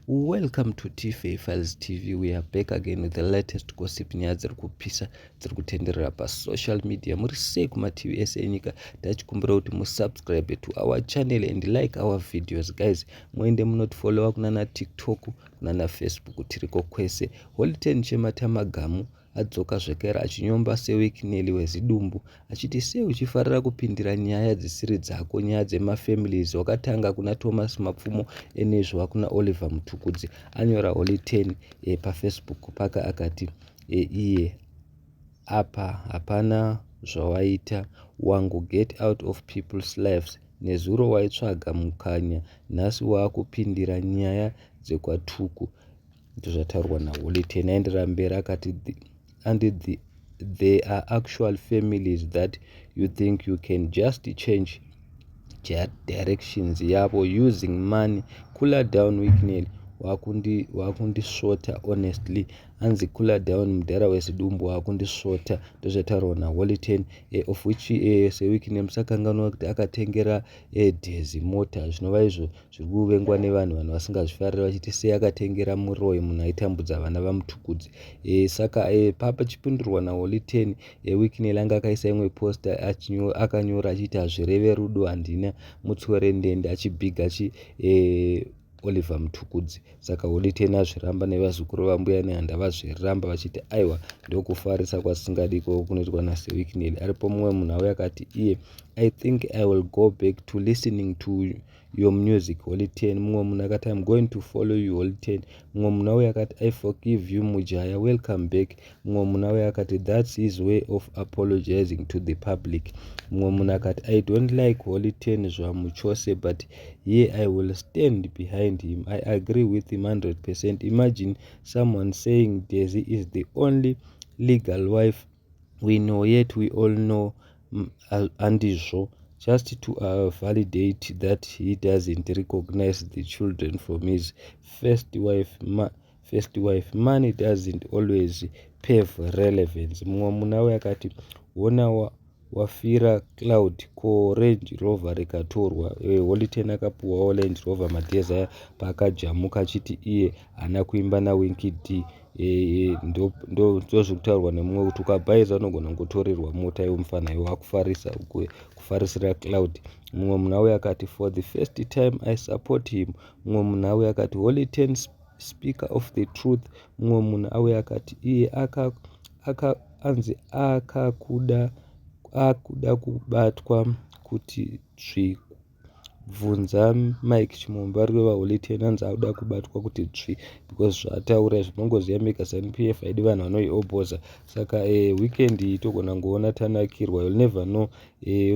Welcome to TFA Files TV. We are back again with the latest gossip, nyaya dziri kupisa dziri kutenderera pasocial media. Muri sei kumativi ese enyika? Tachikumbira kuti musubscribe to our channel and like our videos, guys. Muende munotifollowa kunana TikTok, kunana Facebook, tiriko kwese. Holy Ten Chematamagamu adzoka zvekare achinyomba Sir Wicknell wezidumbu, achiti, "Sei uchifarira kupindira nyaya dzisiri dzako, nyaya dzemafamilies? Wakatanga kuna Thomas Mapfumo, enezvo kuna Oliver Mutukudzi." Anyora Holy Ten paFacebook paka akati iye, "Apa hapana zvawaita wangu. Get out of people's lives. Nezuro waitsvaga mukanya, nhasi waakupindira nyaya dzekwaTuku." Ndozvataurwa naHoly Ten. Aenderera mberi akati, "And there are actual families that you think you can just change directions yavo using money. Cooler down, Wicknell. Wakundisvota honestly." Anzi, "Cooler down, mudhara wezidumbu, wakundisvota." Ndozvataurwa naHoly Ten, of which Sir Wicknell, musakanganwa kuti akatengera Daisy mota, zvinova izvo zviri kuvengwa nevanhu. Vanhu vasingazvifariri vachiti, sei akatengera muroyi, munhu aitambudza vana vaMutukudzi? Saka papa chipindurwa naHoly Ten, Wicknell anga akaisa imwe posta, akanyora achiti, "Hazvireve rudo handina mutswerendende," achibhiga chi Oliver Mutukudzi. Saka Holy Ten azviramba, nevazukuru vambuya Nehanda vazviramba vachiti, aiwa, ndokufarisa kwasingadiko kunoitwa naSir Wicknell. Aripo mumwe munhu auya akati iye, "I think I will go back to listening to your music, Holy Ten." Mumwe munhu akati, "I'm going to follow you, Holy Ten." Mumwe munhu auya akati, "I forgive you, mujaya, welcome back." Mumwe munhu auya akati, "That's his way of apologizing to the public." Mumwe munhu akati, "I don't like Holy Ten zvamuchose, but here I will stand behind him. I agree with him 100%. Imagine someone saying Daisy is the only legal wife we know, yet we all know andizvo, just to validate that he doesn't recognize the children from his first wife. First wife money doesn't always pave relevance." Mumwe munhu auya akati, "Wona wafira clout. Ko Range Rover rikatorwa?" Holy Ten akapuwawo Range Rover madhezi aya paakajamuka achiti iye haana kuimba naWinky D. Ndozvekutaurwa nemumwe kuti ukabhaisa unogona kungotorerwa mota iwe mufana iwe wakufarisa kufarisira clout. Mumwe munhu auya akati, "For the first time I support him." Mumwe munhu auya akati, "Holy Ten, speaker of the truth." Mumwe munhu auya akati iye, aka anzi akakuda akuda kubatwa kuti tsvi. Bvunza Mike Chimombe. Ari veHoly Ten, anzi akuda kubatwa kuti tsvi because zvaataura izvi, munongoziva mega, ZANU PF haidi vanhu vanoiopposa. Saka weekend iyi togona kungoona tanakirwa. You'll never know.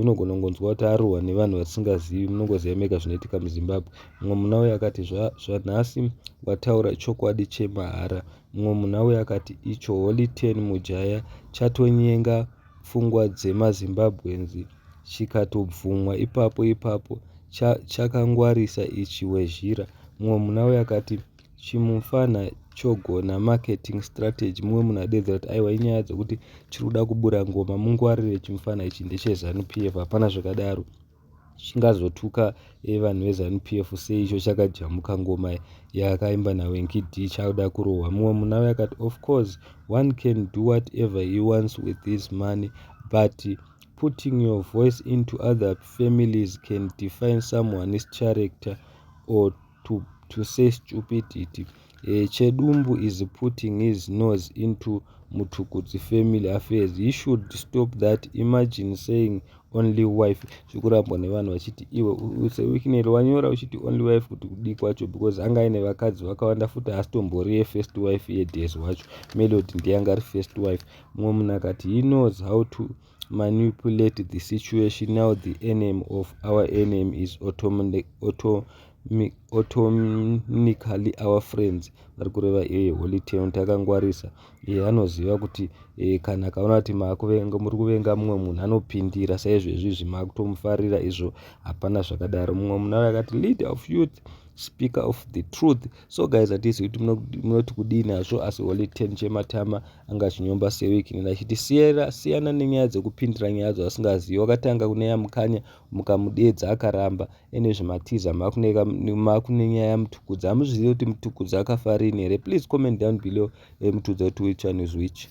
Unogona kungonzwa kuti arohwa nevanhu vasingazivi. Munongoziva mega zvinoitika muZimbabwe. Mumwe munhu auya akati, "Zvanhasi wataura chokwadi chemahara." Mumwe munhu auya akati, "Icho Holy Ten mujaya chatonyenga pfungwa dzemaZimbabweans, chikatobvumwa ipapo ipapo. Chakangwarisa ichi, wezhira." Mumwe munhu auya akati, "Chimufana chogona marketing strategy." Mumwe munhu adedzera kuti, "Aiwa, inyaya dzekuti chiri kuda kubura ngoma. Mungwarire chimufana ichi, ndecheZANU PF. Hapana zvakadaro, chingazotuka vanhu veZANU PF seicho chakajamuka ngoma yakaimba naWinky D, chakuda kurohwa." Mumwe munhu auya akati, "Of course one can do whatever he wants with his money, but putting your voice into other families can define someone's character or to say stupidity. Chedumbu is putting his nose into Mutukudzi family affairs. He should stop that. Imagine saying only wife." Zvikurambwa nevanhu vachiti, iwe Sir Wicknell wanyora uchiti only wife kuti kudii kwacho? Because anga aine vakadzi vakawanda futi, asitombori yefirst wife yeDaisy wacho. Melody ndiye anga ari first wife. Mumwe munhu akati, "He knows how to manipulate the situation. Now the enemy of our enemy is automatically our friends." Vari kureva iye Holy Ten, takangwarisa. Iye anoziva kuti kana akaona kuti makuvenga, muri kuvenga mumwe munhu, anopindira. Saizvezvi izvi maakutomufarira izvo, hapana zvakadaro. Mumwe munhu ave akati, "Leader of youth, Speaker of the truth. So guys, hatizivi kuti munoti kudii nazvo, asi Holy Ten chematama anga achinyomba Sir Wicknell achiti siyana nenyaya dzekupindira nyaya dzavasingazivi. Wakatanga kune yaMukanya, mukamudedza akaramba ene zvematiza, makune nyaya yaMutukudzi. Hamuzvizivi kuti Mutukudzi akafa rini here? Please comment down below, mutudza kuti which one is which.